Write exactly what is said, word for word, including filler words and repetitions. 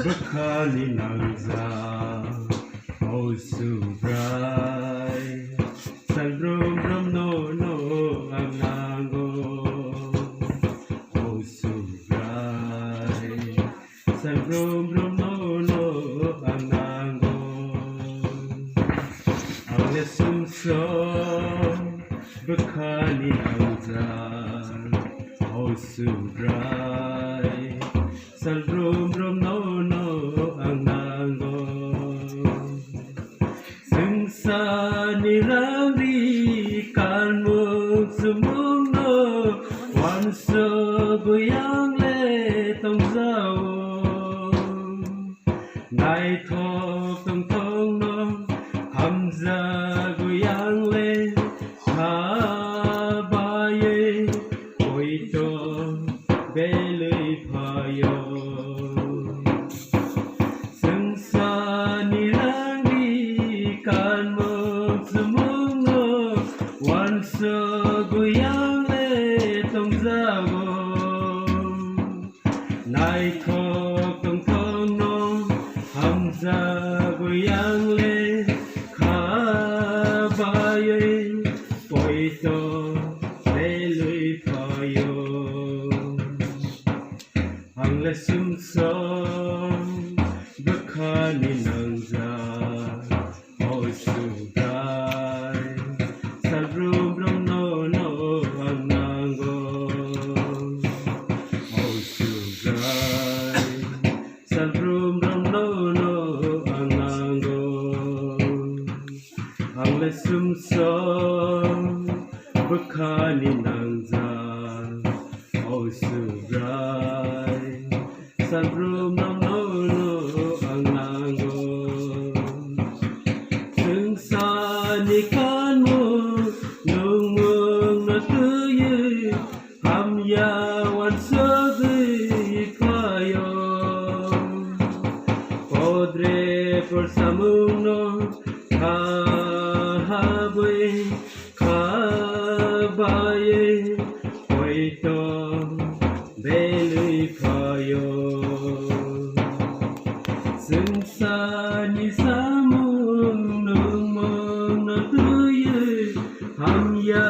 Bwkhani nangjak, o Subrai, sal brum brum no no ang nango. O Subrai, sal brum brum no no ang nango. Ang le sumsok bwkhani nangjak, o Subrai, sal brum brum no no ang nango. Swngcharni rangri kanmung sumungno uansugwi ang le tongjago. Naithok tongthokno hamjagwi ang le kha baiwi poito belwi phaio. Swngcharni rangri kanmung sumungno uansugwi ang le tongjago. Naithok tongthokno hamjagwi ang le kha baiwi poito belwi phaio. Ang le sumsok bwkhani nangjak, o Subrai, sal brum brum no no ang nango. O Subrai, sal brum brum no no ang nango. Ang le sumsok bwkhani nangjak, o Subrai, sal brum brum no no ang nango. Swngcharni kanmung nungmungno twiwi hamya uansugwi phaio. Podrepot samungno kha habwi kha baiwi poito belwi phaio. Swngcharni samung nungmungno twiwi hamya